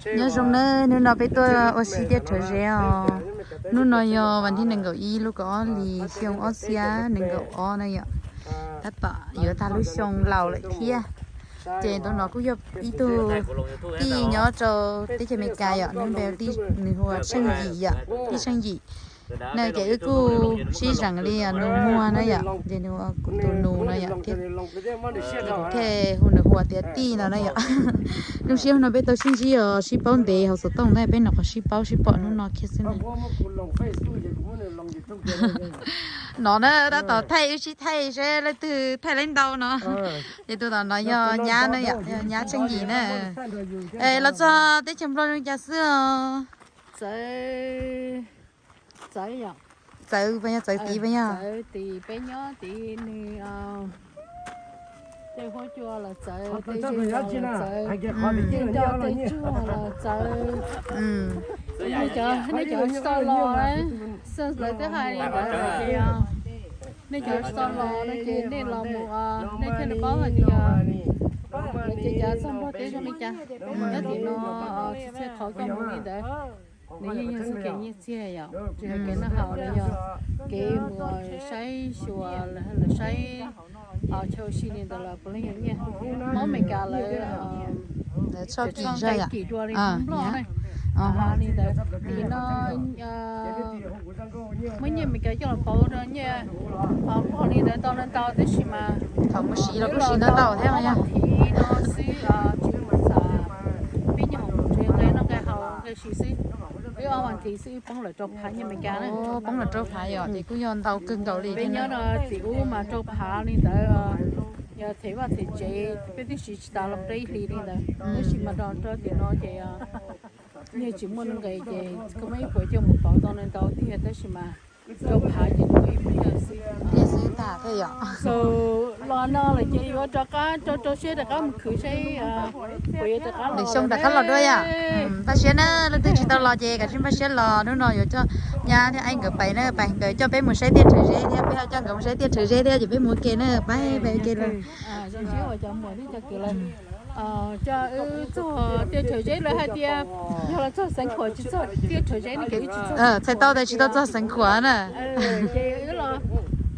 Nyob zoo nawb, hnub no peb tuaj ua si tiaj rhawv zeb os. Hnub no yog vas thib nees nkaum ib lub kaum ob hlis xyoo ob txhiab nees nkaum ob na yom. Tab tom yuav tag lub xyoo laus lawm thiab. Ces tus no kuj yog ib tug tij nyob rau teb chaws Amelikas yom, nws npe tij, nws hu ua Tsheej Yim yom, tij Tsheej Yim. Na ces wb kuj sib zeem li nus muag na yom, ces nws ua kuv tus nus no yom, thiaj hu nws hu ua tias tij no na yom. Zoo siab no peb tau sib ntsib os, sib paub ntev hauv xov tooj na, peb nyuam qhuav sib paub sib pom hnub no kiag xwb na. No na tab tom thaij wb sib thaij seb leej twg thaij leej ntau no. Ces tus tom no yog nyab na yom, yog nyab Tsheej Yim na. Es los txog teb chaws Nplog zoo cas xwb os? Txawv, txawv yom. Txawv puas yog txawv tid puas yog? Txawv tid, peb nyob tid nws tej huab cua los txawv, tej zej zos los txawv, tej nroj tej tsuag los txawv. Nej cov tsis tau los, lawv twb hais li ntawd tias nej cov tsis tau los no ces nej los mus, nej thiaj li paub hais tias lawv cov txog Nplog teb zoo li cas. Nyob tim no txhua txhia qhov koj mus li ntawd, nws yeej yog txoj kev nyiaj txiag yom, tsis hais kev noj haus los yog kev mus saib xyuas, lawv saib chaw ua si li ntawd los puav leej yog nyiaj. Hmoob Amelikas lawv txhoj kev kim dua li Nplog na. Li ntawd tim no muab nyiaj Amelikas coj los pauv rau nyiaj Nplog li ntawd tau ntau ntau tab sis mas thaum mus siv los kuj siv ntau ntau thiab mas yog. Thiv no xwb, tsis mus xam pib nyob hauv nqe noj nqe haus nqe siv xwb, wb ob vas thiv xwb wb poob lawm rau phav nyiaj Amelikas na. Poob lawm rau phav yom, ces kuj yog ntau kawg nkaus li. Peb nyob rau tim ub mas rau phav li ntawd, yog them vaj them tsev peb twb siv tsis tas los rau ib hlis li ntawd, tab sis mas rau rau tim no ces nyiaj tsis muaj nuj nqes ces koj muaj ib puas coj mus pauv tau ntau tiag tab sis mas rau phav ces ib pliag xwb. Pliag xwb tag thiaj yom. Los no lawm ces yuav rov qab rau rau siab rov qab mus khwv seb puas yuav rov qab los. Lwm xyoo rov qab los dua yom. Npaj siab na, leej twg tsis tau los ces kav tsij npaj siab los, hnub no yuav coj nyab thiab aib nkawd pais na, pais nkawd coj peb mus saib tiaj rhawv zeb thiab peb ho coj nkawd mus saib tiaj rhawv zeb thiab ces peb mus ua ke na, pais pais ua ke lawm. Coj wb txog tiaj rhawv zeb lawv hais tias yog los txog Xeev Khuam tsis txog tiaj rhawv zeb no ces wb tsis txog. Txhais tau tias tsis tau txog Xeev Khuam na. Ces wb los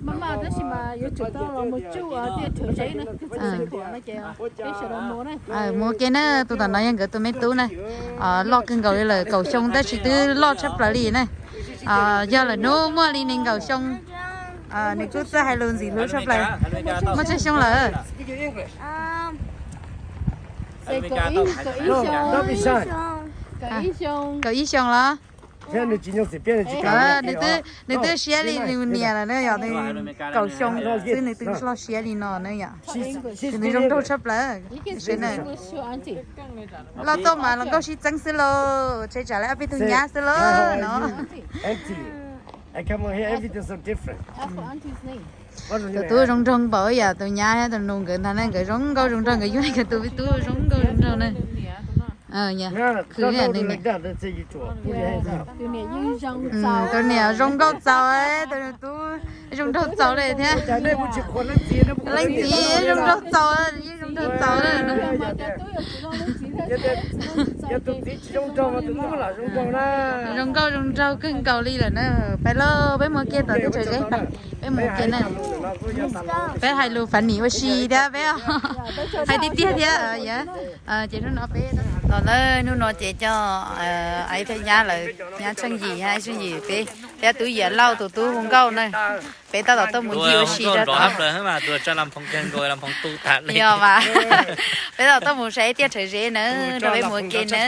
maj maj tab sis mas yuav tsum tau los mus tsuj tiaj rhawv zeb na, txog Xeev Khuam no ces peb sawv daws mus na. Mus ua ke na, tus tom no yog nkawd tus me tub na. Loj kawg nkaus li lawm, kaum xyoo tab sis twb loj tshaj plaws li na. Yog lawm hnub muaj li nees nkaum xyoo, nws kuj txawj hais lus ntxim hlub tshaj plaws. Muaj tsawg xyoo lawm? Kaum ib xyoo los? Nws twb siab li nws niam lawm na yom, nws kaum xyoo xwb nws twb loj siab li no na yom. Nws zoo nraug tshaj plaws. Loj tuaj mas los nkauj sib txeeb xwb lauj, tsheb tsam li ob peb tug nyab xwb lauj no. Tus tub zoo nraug npaum yam tus nyab thiab tus nus nkawd ntag na, nkawd zoo nkauj zoo nraug, nkawd yug nkawd tus tub zoo nkauj zoo nraug na. Khwv tus niam zoo nkauj txaus, tus tub zoo nraug txaus li thiab. Leej txiv zoo nraug txaus, yeej zoo nraug txaus li. Zoo nkauj zoo nraug kawg nkaus li lawm na. Peb lauj, peb mus ua ke tom teb chaws zeb, peb mus ua ke na. Peb hais lus funny ua si thiab peb hais tiag tiag thiab. Ces hnub no peb los na, hnub no ces coj aib thiab nyab lawm, nyab Tsheej Yim, nyab Tsheej Yim peb thiab tub Yias Lauj tus tub hu nkauj na. Peb tab tom tuaj mus ncig ua si rau tom, yog mas, peb tab tom tuaj mus saib tiaj rhawv zeb na, rau peb mus ua ke na.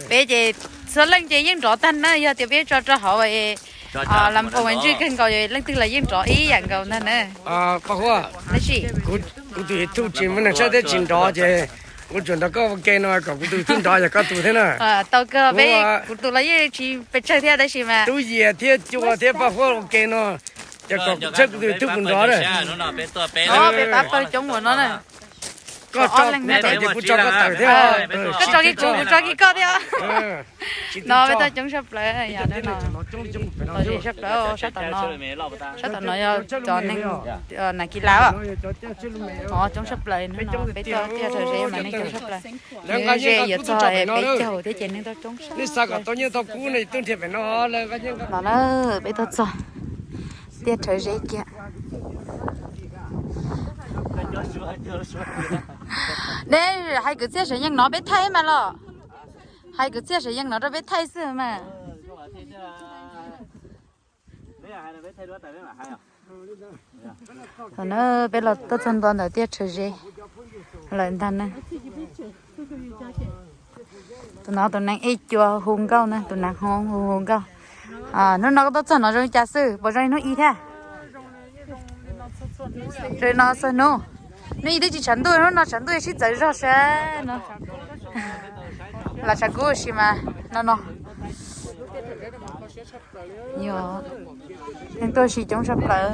Peb ces txhua leej ces yeej nrov tag na, yog tias peb tso rau hauv las phoos ntswj kawg nkaus leej twg los yeej nrov ib yam nkaus ntag na. Tab sis kuv tus YouTube tsis muaj neeg saib thiab tsis nrov ces kuv tsuas nrog koj ua ke no kom kuv tus YouTube nrov yog koj tus thiab na. Tau kawg, peb kuv tus los yeej tsis pes tsawg thiab tab sis mas tub Yias thiab Cua thiab Paj Huab ua ke no ces kom kuv saib kuv tus YouTube puas nrov na. Peb pab pawg coob ua no na. Koj tso kiag kuv, kuv tso kiag koj thiab. No peb tau coob tshaj plaws yom, no. Tau ze tshaj plaws sab tom no. Sab tom no yog cov neeg nas kis lav os. Coob tshaj plaws no, peb tau tiaj rhawv zeb mas neeg coob tshaj plaws. Ze yuav txog peb caug thiab ces neeg tau coob tshaj plaws. No na, peb tau txog tiaj rhawv zeb kiag. Neb hais kwv txhiaj sav yeej no peb thaij mas los. Hais kwv txhiaj sav yeej no rau peb thaij xwb mas. Thaum na peb los tuaj txog ntua ntawm tiaj rhawv zeb lawm ntag na. Tus no tus neeg ej cua hu nkauj na, tus nav hoob hu hu nkauj. Hnub no koj tuaj txog no zoo li cas xwb, puas zoo li hnub i thiab? Zoo li no txog hnub, hnub i twb tsis tshav ntuj, hnub no tshav ntuj sib txawv zog sab no. Lam tshav kub ua si mas no no. Yog, neeg tuaj ua si coob tshaj plaws.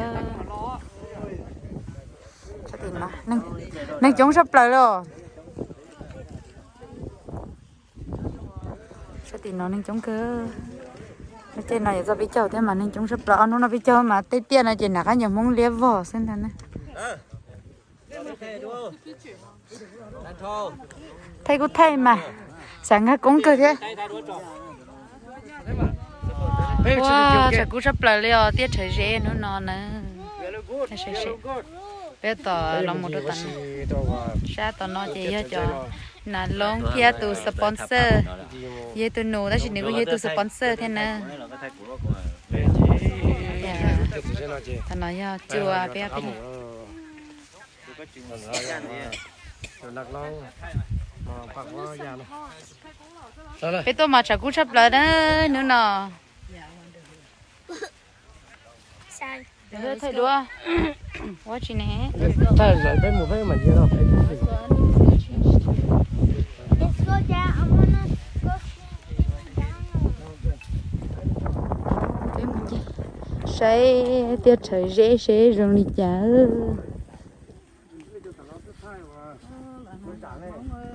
Neeg coob tshaj plaws li os. Sab tim no neeg coob kawg. Lub caij no yuav txog peb caug thiab mas neeg coob tshaj plaws. Ob hnub no peb caug mas tej tiaj no ces nram qab nyuag Hmoob liab vog xwb ntag na. Thaij kuj thaij mas, xav nkag koob kawg thiab. Ua tshav kub tshaj plaws li os, tiaj rhawv zeb hnub no na. Peb tom los mus rau tom no. Sab tom no ces yog cov nav loob thiab tus sponsor. Yog tus nus tab sis nws kuj yog tus sponsor thiab na. Tom no yog cua peb. Peb tuaj mas tshav kub tshaj plaws na hnub no. Thaij duab, ua tsi ne? Saib tiaj rhawv zeb seb zoo li cas.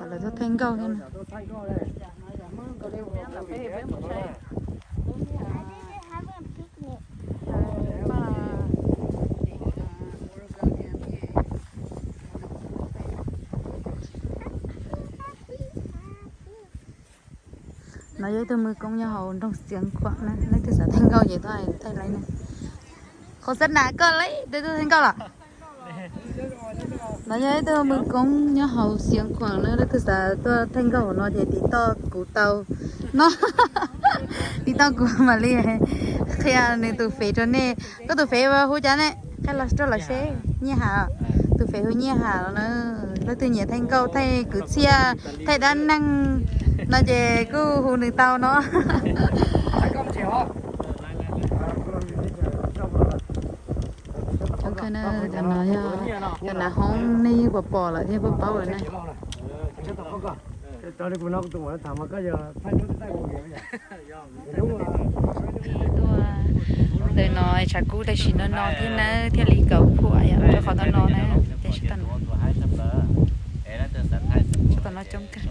Lawv tuaj thaij nkauj thiab. No yog ib tug mwv koob nyob hauv nroog Xiav Khuam na, leej twg xav thaij nkauj ces tuaj thaij lawm na. Qhov xab nas koj lawm, twb tuaj thaij nkauj lawm. No yog ib tug mwv koob nyob hauv Xiav Khuam na, leej twg xav tuaj thaij nkauj hauv no ces tiv toj kuv tau no. Tiv toj kuv mam li qhia nws tus fev rau nej. Koj tus fev hu cas ne? Qhia los rau lawv seb. Nyiaj Ham, tus fev hu Nyiaj Ham no na. Leej twg nyiam thaij nkauj, thaij kwv txhiaj, thaij dab neeg no ces kuj hu nws tau no. Cov nav hoob nej yeej puas pom lawm thiab puas paub lawm ne. Tuaj ntawm no tshav kub tam sim no no thiab nawb, thiaj li kaum phuam yom, rau qhov tau no na, ces sab tom no coob kawg.